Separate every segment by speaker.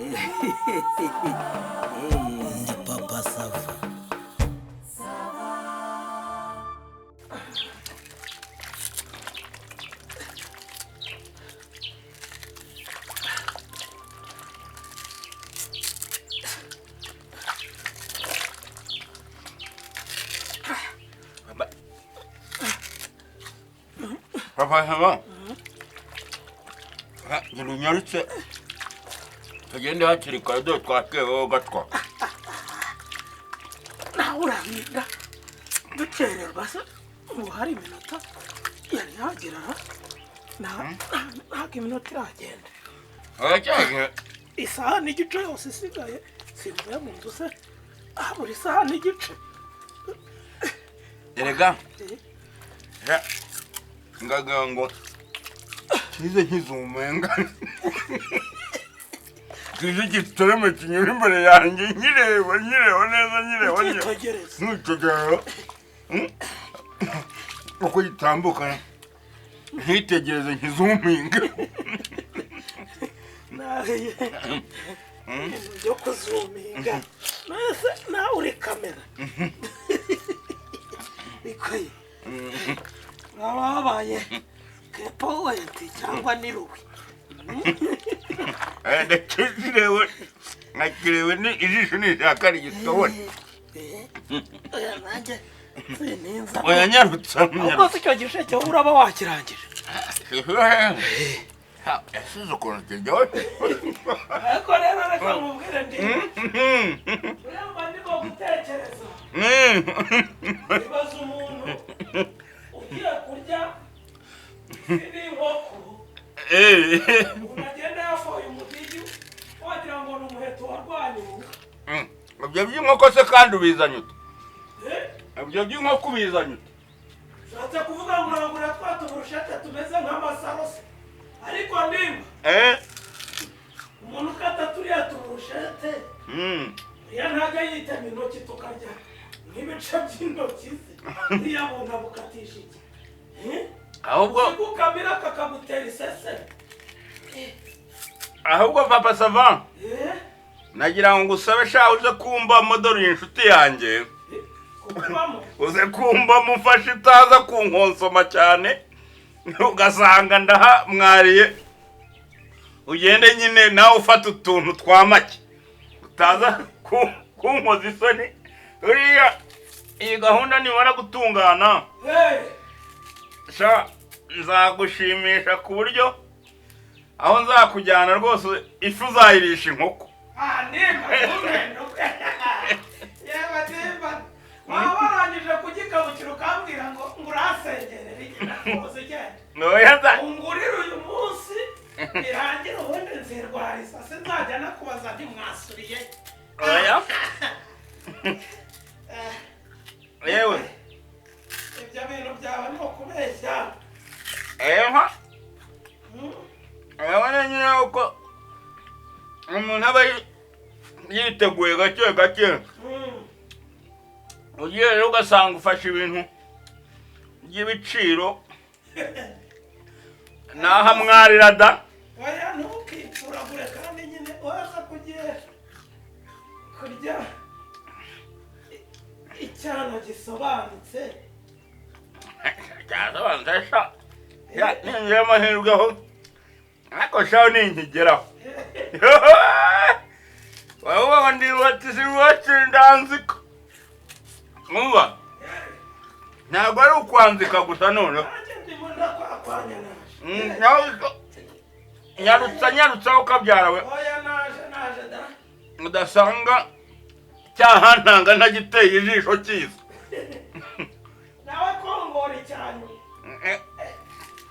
Speaker 1: Ndi Papa Sava.
Speaker 2: Papa Sava, gira unyarutse tugende hakiri kare, dore twakerewe gatwa.
Speaker 3: Nawe urantinda, dukererwa se? Ubu hari iminota yari yagera? Ntabwo iminota iragenda.
Speaker 2: Uracyaje.
Speaker 3: Isaha n'igice yose isigaye simvuye mu nzu se, habura isaha n'igice.
Speaker 2: Erega ngagira ngo kize nkizumenga, kize gitarame kinyura imbere yanjye, nkireba, nkireba neza, nkireba.
Speaker 3: Ukitegereza.
Speaker 2: Nkitegereza uko gitambuka, nkitegereze, nkizuminge.
Speaker 3: Nawe ibintu byo kuzuminga mbese nawe uri kamera bikwiye, uraba wabaye kepowenti cyangwa niruwe.
Speaker 2: Ndakireba, nkakireba ni ijisho nishaka rigisobora.
Speaker 3: Oya, nanjye sininza.
Speaker 2: Oya, nyarutsa.
Speaker 3: Ahubwo se icyo gisheke wowe uraba wakirangije?
Speaker 2: Yasize ukuntu kiryoshye.
Speaker 3: Ariko rero reka nkubwire, ndi uremba ndimo gutekereza, ibaza umuntu ugiye kurya ifi n'inkoko, umuntu agenda yafoye umudigi wagira ngo ni umuheto warwanye ubu.
Speaker 2: Ibyo by'inkoko se kandi ubizanye ute? Ibyo by'inkoko ubizanye ute?
Speaker 3: Ushatse kuvuga ngo urangurira twa tuburushete tumeze nk'amasaro se? Ariko ndimba, umuntu ukata turiya tuburushete, uriya ntajya yitema intoki tukarya nk'ibice by'intoki ze? Uriya muntu abukatisha iki?
Speaker 2: Ahubwo
Speaker 3: Ukamira kakagutera iseseme.
Speaker 2: Ahubwo Papa Sava, nagira ngo ngusabe sha, uze kumbamo, dore uri inshuti yanjye.
Speaker 3: Kukubamo?
Speaker 2: Uze kumbamo umfashe, utaza kunkonsoma cyane ugasanga ndaha mwariye. Ugende nyine nawe ufata utuntu twa make, utaza kunkoza isoni. Uriya iyi gahunda nimara gutungana, sha, nzagushimisha ku buryo aho nzakujyana rwose ifi uzayirisha inkoko.
Speaker 3: Ah, nimba yewe, nimba waba warangije kugikabukira ukambwira ngo urasengerera igenda rwose, genda.
Speaker 2: Oya za
Speaker 3: Ungurire uyu munsi birangire, ubundi nzirwariza, sinzajya nakubaza ntimwasuriye.
Speaker 2: Oya, yewe.
Speaker 3: Ibyo bintu byawe ni ukubeshya.
Speaker 2: Eha, urabona nyine uko umuntu aba yiteguye gake gake, ugiye rero ugasanga ufashe ibintu by'ibiciro naho mwarira da.
Speaker 3: Oya, ntukipfuragure kandi nyine waza kugiye kurya icyana gisobanutse.
Speaker 2: Cyasobanutse sha, ya ningira amahirwe aho, ariko shaho ninkigeraho wowe ndibatse iwacu ndanzika. Mwumva, ntabwo ari ukwanzika gusa noneho.
Speaker 3: Nanjye ndimo ndakwakwanya, naje.
Speaker 2: Nawe nyarutsa, nyarutsa ukabyara we.
Speaker 3: Oya, naje, naje da.
Speaker 2: Udasanga cyahantanga ntagiteye ijisho cyiza.
Speaker 3: Nawe kongora icyane.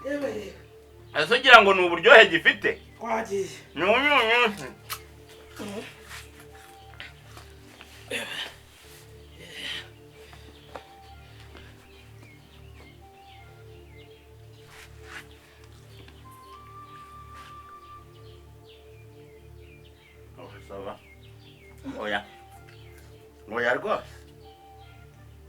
Speaker 3: Yewe yewe.
Speaker 2: Ese ugira ngo ni uburyohe gifite?
Speaker 3: Twagiye.
Speaker 2: Ni unyunyusi. Oya, oya rwose.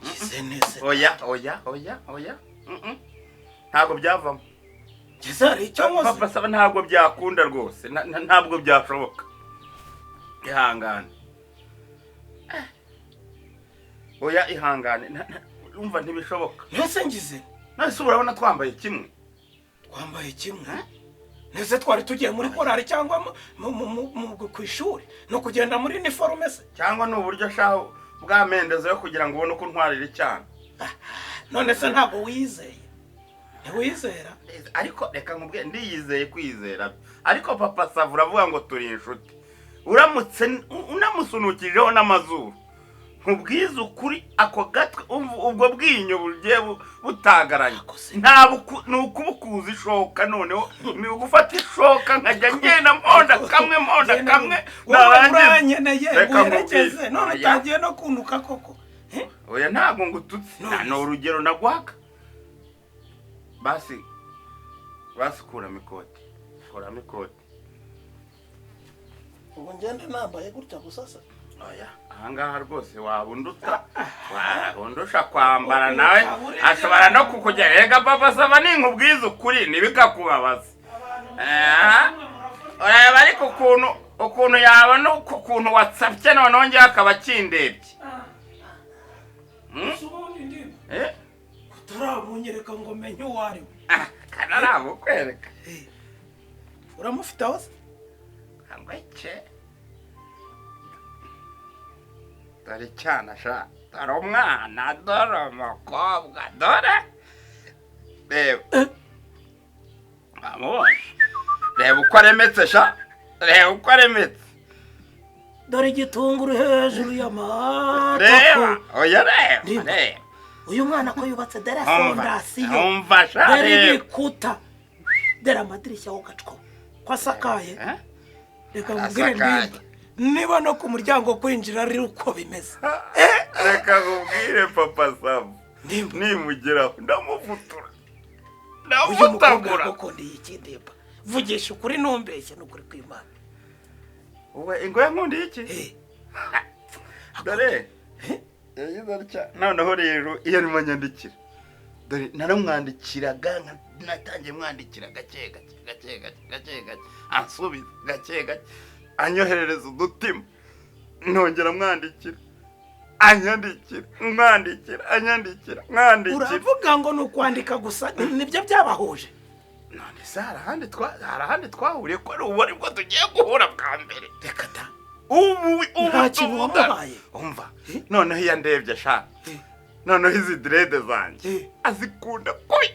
Speaker 1: Gize neza.
Speaker 2: Oya, oya, oya, oya. Ntabwo byavamo.
Speaker 3: Gize hari icyo nkoze?
Speaker 2: Papa Sava, ntabwo byakunda rwose. Ntabwo byashoboka. Ihangane. Oya ihangane. Umva ntibishoboka.
Speaker 3: Nese ngize.
Speaker 2: Nase urabona twambaye kimwe.
Speaker 3: Twambaye kimwe? Nese twari tugiye muri korari cyangwa ku ishuri no kugenda muri uniforme se?
Speaker 2: Cyangwa ni uburyo shaho bwamendezo yo kugira ngo ubone uko ntwarira icyana.
Speaker 3: None se ntabwo wizeye? Ntiwizera?
Speaker 2: Ariko reka nkubwire, ndiyizeye kwizera. Ariko Papa Sava uravuga ngo turi inshuti. Uramutse unamusunukijeho n'amazuru, nkubwize ukuri ako gatwe ubwo bwinyo bugiye butagaranye. Ntabwo ni ukubukuza ishoka, noneho ni ugufata ishoka nkajya ngenda mponda kamwe mponda kamwe.
Speaker 3: Narangiza reka none utangiye no kunuka koko.
Speaker 2: Oya ntabwo ngututse, ni urugero naguhaka. Basi basi kuramo ikoti, kuramo ikoti.
Speaker 1: Ubu ngende nambaye gutya gusa se?
Speaker 2: Oya ahangaha rwose wabunduta, wabundusha kwambara nawe ashobora no kukugera. Rega Papa Sava ninkubwiza ukuri ntibikakubabaza. Ureba ariko ukuntu yabona ukuntu watsapye noneho ngewe akaba akindebye.
Speaker 3: Utaramunyereka ngo menye uwo ari we.
Speaker 2: Kanarabukwereka.
Speaker 3: Uramufite aho se?
Speaker 2: Ngo iki? Dore cyana sha, dore umwana, dore umukobwa, dore. Reba. Amubonye. Reba uko aremetse sha, reba uko aremetse.
Speaker 1: Dore igitunguru hejuru y'amatako.
Speaker 2: Reba, oya reba, reba.
Speaker 1: Uyu mwana ko yubatse dore fondasiyo.
Speaker 2: Umva sha,
Speaker 1: dore ibikuta, dore amadirishya ho gacwa ko asakaye. Reka nkubwire ndimba, niba no ku muryango kwinjira ari uko bimeze.
Speaker 2: Reka nkubwire Papa Sava, nimugeraho ndamuvutura, ndamutagura.
Speaker 1: Koko ndiye iki Ndimba? Vugisha ukuri ntumbeshye n'ukuri kw'Imana.
Speaker 2: Uwe ingoya nkundiye iki? Dore yagize atya. Noneho rero iyo arimo anyandikira, dore naramwandikiraga, natangiye mwandikira gake gake gake gake gake gake, ansubiza gake gake, anyoherereza udutima, nongera mwandikira, anyandikira, mwandikira, anyandikira, mwandikira.
Speaker 3: Uravuga ngo ni ukwandika gusa nibyo byabahuje?
Speaker 2: None se hari ahandi twahuriye ko ari ubu aribwo tugiye guhura bwa mbere?
Speaker 1: Reka da.
Speaker 2: Ubu
Speaker 3: nta kintu wamuhaye.
Speaker 2: Umva noneho iyo ndebye sha, noneho izi direde zanjye azikunda kubi.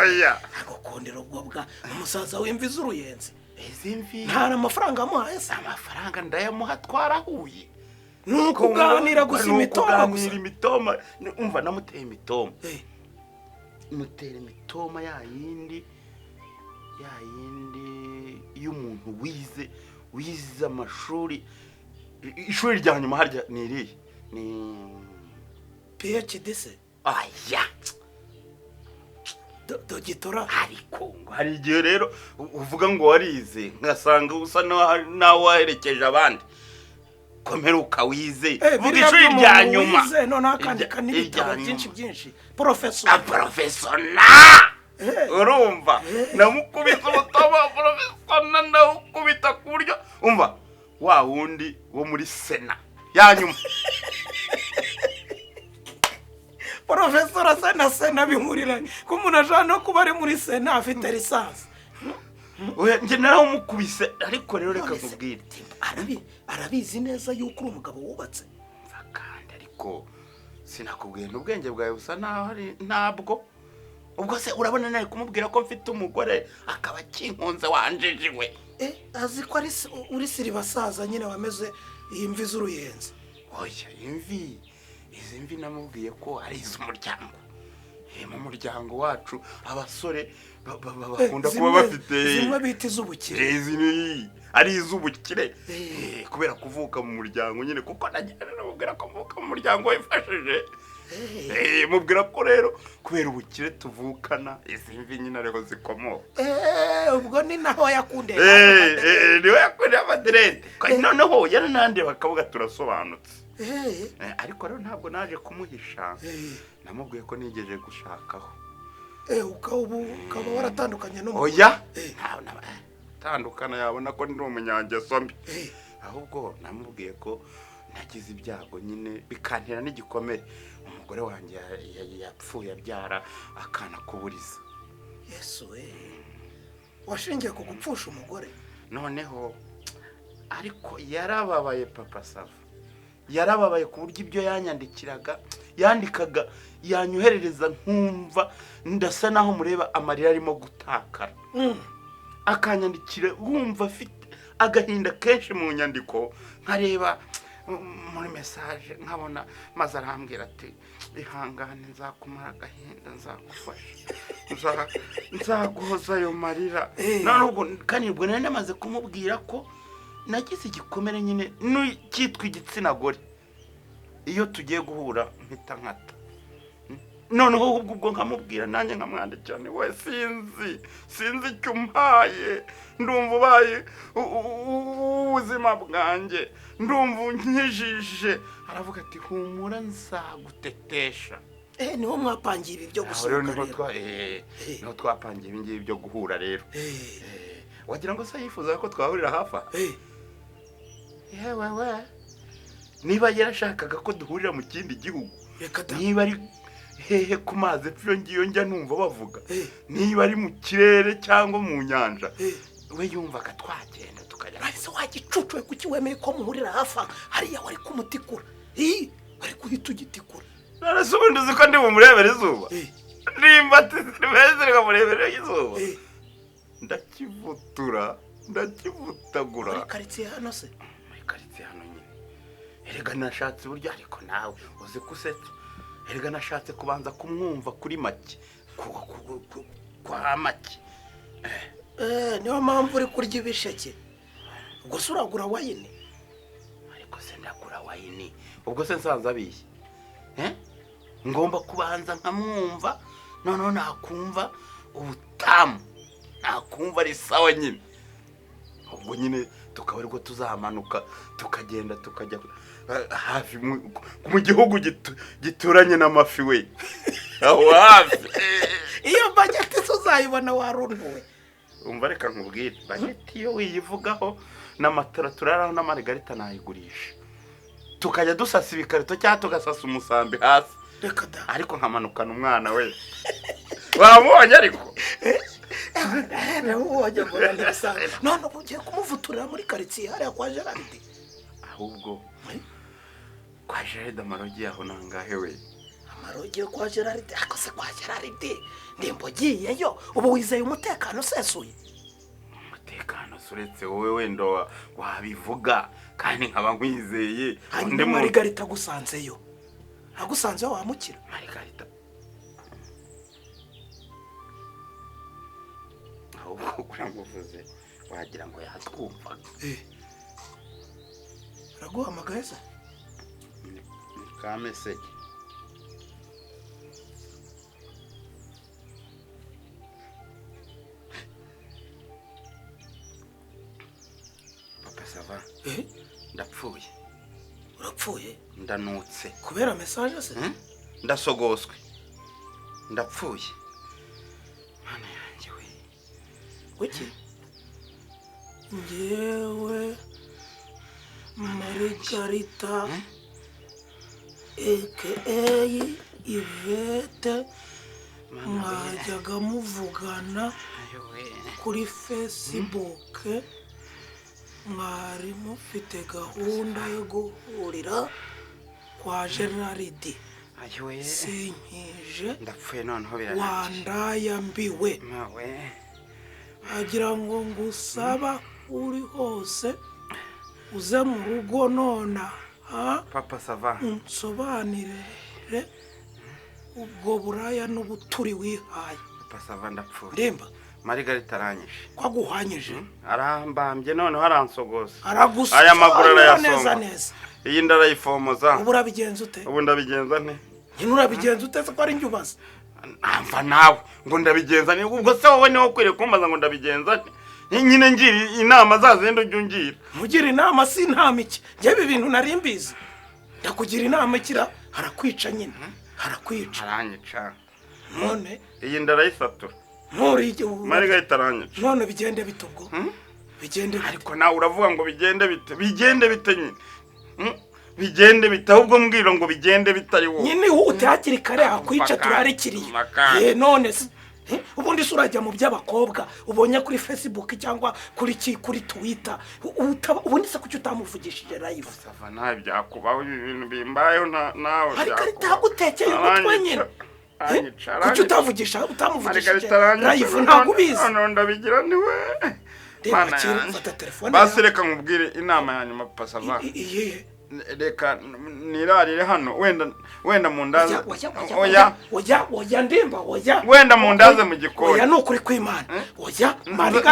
Speaker 2: Oya
Speaker 1: agukundira ubwo bwa umusaza w'imvi z'uruyenzi.
Speaker 2: Izi mvi
Speaker 3: nta amafaranga amuhaye se?
Speaker 2: Amafaranga ndayamuha twarahuye.
Speaker 3: Ni ukuganira gusa, imitoma gusa.
Speaker 2: Imitoma. Umva namuteye imitoma, mutera imitoma ya yindi y'umuntu wize amashuri. Ishuri rya nyuma harya ni irihe? Ni
Speaker 1: PhD se?
Speaker 2: Oya
Speaker 1: Dogitora.
Speaker 2: Ariko ngo hari igihe rero uvuga ngo warize ngasanga usa nawe waherekeje abandi. Komera ukawize, vuga ishuri rya nyuma.
Speaker 3: None akandika n'ibitabo byinshi byinshi. Professor.
Speaker 2: Professor. Urumva namukubita ubutoma professor, ndawukubita ku buryo umva wa wundi wo muri Sena ya nyuma.
Speaker 3: Professor asa na Sena bihuriranye ko umuntu ashobora no kuba ari muri Sena afite lisansi.
Speaker 2: Oya njye naramukubise. Ariko rero reka nkubwire,
Speaker 1: arabizi neza yuko uri umugabo wubatse.
Speaker 2: Kandi ariko sinakubwiye n'ubwenge bwawe busa naho ari ntabwo. Ubwo se urabona nawe kumubwira ko mfite umugore akaba akinkunze wanjijiwe?
Speaker 3: Azi ko ari uri siribasaza nyine wameze imvi z'uruyenzi.
Speaker 2: Oya imvi, izi mvi namubwiye ko ari iz'umuryango. Mu muryango wacu abasore bakunda kuba bafite
Speaker 3: zimwe bita iz'ubukire.
Speaker 2: Izi ni ari iz'ubukire kubera kuvuka mu muryango nyine, kuko najyana namubwira ko mvuka mu muryango wifashije. Mubwira ko rero kubera ubukire tuvukana izi mvi nyine ariho zikomoka.
Speaker 1: Ubwo ni naho yakundiye.
Speaker 2: Niwe yakundiye amadirede. Noneho yaranandeba bakavuga turasobanutse. Ariko rero ntabwo naje kumuhisha, namubwiye ko nigeje gushakaho.
Speaker 3: Ukaba waratandukanye n'umugore?
Speaker 2: Oya Tugatandukana yabona ko ndi umunyangeso mbi. Ahubwo namubwiye ko nagize ibyago nyine bikantera n'igikomere. Umugore wanjye yapfuye abyara akana kuburiza.
Speaker 1: Yesu we. Washingiye ku gupfusha umugore.
Speaker 2: Noneho ariko yarababaye Papa Sava. Yarababaye ku buryo ibyo yanyandikiraga yandikaga yanyoherereza nkumva ndasa naho mureba amarira arimo gutakara. Akanyandikira wumva afite agahinda kenshi mu nyandiko, nkareba muri message nkabona maze arambwira ati ihangane nzakumara agahinda nzagufasha nzaguhoza ayo marira. None ubwo kandi ubwo nari namaze kumubwira ko nagize igikomere nyine cyitwa igitsina gore, iyo tugiye guhura mpita nkata. Noneho ubwo nkamubwira nanjye nkamwandikira ni we sinzi icyo umpaye, ndumva ubaye ubuzima bwanjye, ndumva unkijije. Aravuga ati humura nzagutetesha.
Speaker 1: Niho mwapangiye ibi byo gusohoka
Speaker 2: rero. Niho twapangiye ibi ngibi byo guhura rero. Wagira ngo se yifuza ko twahurira hafi aha? Yewe we, niba yarashakaga ko duhurira mu kindi gihugu, niba ari hehe ku mazi epfo ngiyo njya numva bavuga, niba ari mu kirere cyangwa mu nyanja, we yumvaga twagenda tukajya.
Speaker 1: Ese wagicucuwe kuki wemeye ko muhurira hafi hariya? Wari kumutikura, wari kuhita ugitikura.
Speaker 2: None se ubundi uzi ko ndi bumurebere izuba? Nimba ati Silvestre nkamurebera izuba, ndakivutura ndakivutagura.
Speaker 1: Muri karitsiye hano se?
Speaker 2: Muri karitsiye hano nyine. Erega nashatse uburyo, ariko nawe uzi ko usetsa. Erega nashatse kubanza kumwumva kuri make, kwa make.
Speaker 1: Niyo mpamvu uri kurya ibisheke. Ubwo se uragura wayini?
Speaker 2: Ariko se ndagura wayini ubwo se nsanze abiye? Ngomba kubanza nkamwumva, noneho nakumva ubutamu, nakumva ari sawa nyine. Ubwo nyine tukaba ariko tuzamanuka tukagenda tukajya hafi mu gihugu gituranye n'amafi we. Aho hafi.
Speaker 1: Iyo bageti uzayibona warunduwe.
Speaker 2: Umva reka nkubwire, bageti iyo wiyivugaho n'amatora turaraho n'amarigarita nayigurisha. Tukajya dusasa ibikarito cyangwa tugasasa umusambi hasi.
Speaker 1: Reka da.
Speaker 2: Ariko nkamanukana umwana we. Wamubonye ariko?
Speaker 1: None ubu ugiye kumuvuturira muri karitsiye hariya kwa Gerard.
Speaker 2: Ahubwo kwa Gerard amarogi yaho nangahe we?
Speaker 1: Amarogi kwa Gerard, ako se kwa Gerard ndimbo giyeyo ubu wizeye umutekano usesuye?
Speaker 2: Umutekano suretse wowe wenda wabivuga kandi nkaba nkwizeye.
Speaker 1: Undi Margarita agusanzeyo, agusanzeyo wamukira?
Speaker 2: Margarita ahubwo uramuvuze wagira ngo yatwumvaga.
Speaker 1: Araguhamagaye se?
Speaker 2: Ni ka message. Papa Sava, ndapfuye.
Speaker 1: Urapfuye?
Speaker 2: Ndanutse.
Speaker 1: Kubera message se?
Speaker 2: Ndasogoswe. Ndapfuye. Mana yanjye we.
Speaker 1: Kuki? Njyewe Margarita aka Yvette mwajyaga muvugana kuri Facebook, mwari mufite gahunda yo guhurira kwa Gerard. Sinkije
Speaker 2: ndapfuye noneho birarangiye.
Speaker 1: Wandayambiwe agira ngo ngusaba uri hose uze mu rugo nona.
Speaker 2: Papa Sava,
Speaker 1: unsobanurire ubwo buraya n'ubuturi wihaye.
Speaker 2: Papa Sava ndapfuye.
Speaker 1: Ndimba
Speaker 2: Margarita aranyishe.
Speaker 1: Kwaguhanyije?
Speaker 2: Arambambye noneho aransogoza.
Speaker 1: Aragusa.
Speaker 2: Aya maguru arayasonga. Iyi ndarayifomoza.
Speaker 1: Ubu urabigenza ute?
Speaker 2: Ubu ndabigenza nte?
Speaker 1: Nyine urabigenza ute se ko ari njye ubaza?
Speaker 2: Amva nawe ngo ndabigenza nte? Ubwo se wowe niho ukwiriye kumbaza ngo ndabigenza nte? Nyine ngira inama zazindi ujya ungira.
Speaker 1: Mugira inama si inama iki? Njye ibi bintu nari mbizi. Ndakugira inama ikira harakwica nyine. Harakwica.
Speaker 2: Aranyica.
Speaker 1: None
Speaker 2: iyi ndarayisatura.
Speaker 1: Nuri
Speaker 2: Margarita aranyica.
Speaker 1: None bigende bitubwo. Bigende bite?
Speaker 2: Ariko nawe uravuga ngo bigende bite, bigende bite nyine? Bigende bite? Ahubwo mbwira ngo bigende bitari wowe.
Speaker 1: Nyine ihute hakiri kare, hakwica. Turarikiriye.
Speaker 2: Maka.
Speaker 1: None se, ubundi se urajya mu by'abakobwa ubonye kuri Facebook cyangwa kuri ki, kuri Twitter, ubundi se kuki utamuvugishije live?
Speaker 2: Sava, nawe byakubaho, ibi bintu bimbayeho nawe
Speaker 1: Ariko
Speaker 2: byakubaho.
Speaker 1: ritagutekeye umutwe nyine.
Speaker 2: Aranyica,
Speaker 1: Kuki
Speaker 2: aranyica.
Speaker 1: utamuvugishije
Speaker 2: Margarita aranyica.
Speaker 1: live? Ntabwo ubizi.
Speaker 2: None ndabigira niwe.
Speaker 1: Reba,
Speaker 2: Mana
Speaker 1: kera,
Speaker 2: yanjye.
Speaker 1: fata telefone
Speaker 2: Basi
Speaker 1: yawe.
Speaker 2: reka nkubwire inama ya nyuma, papa Sava.
Speaker 1: Iyihe?
Speaker 2: Reka nirarire hano, wenda mu ndaza.
Speaker 1: Oya, oya.
Speaker 2: Oya.
Speaker 1: Oya, oya, ndimba, oya.
Speaker 2: Wenda mu ndaze mu gikoni.
Speaker 1: Oya, ni ukuri kw'Imana, oya.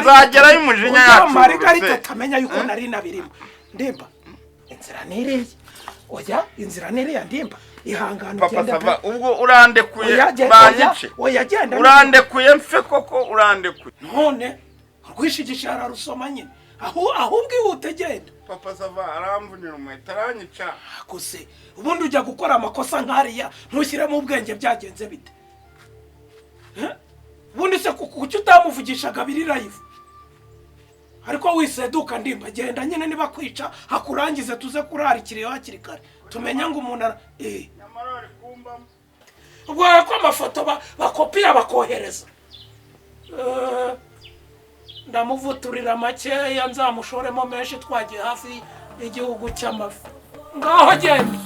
Speaker 2: Nzagerayo umujinya
Speaker 1: Oya,
Speaker 2: yacururutse.
Speaker 1: Margarita atamenya yuko nari nabirimo. Ndimba, inzira niriya. Oya, inzira niriya, ndimba, ihangane.
Speaker 2: Papa
Speaker 1: Ugende
Speaker 2: Sava,
Speaker 1: pe.
Speaker 2: ubwo urandekuye?
Speaker 1: Oya, genda, oya.
Speaker 2: Banyice?
Speaker 1: Oya, genda.
Speaker 2: Urandekuye mfe koko? Urandekuye?
Speaker 1: None rwishigisha ararusoma nyine, aho ahubwo ihute, genda.
Speaker 2: Papa Sava aramvunira umuheto, aranyica.
Speaker 1: Akose ubundi ujya gukora amakosa nk'ariya ntushyiremo ubwenge, byagenze bite? Eh? Ubundi se kuki utamuvugishaga biri live? Ariko wiseduka, ndimba, genda nyine, niba kwica hakurangize, tuze kurarikiriye hakiri kare, tumenye ngo umuntu
Speaker 2: Nyamara bari kumbamo.
Speaker 1: Ubwo ko amafoto bakopiya bakohereza. Ndamuvuturira makeya, nzamushoremo menshi twagiye hafi y'igihugu cy'amafi. Ngaho genda.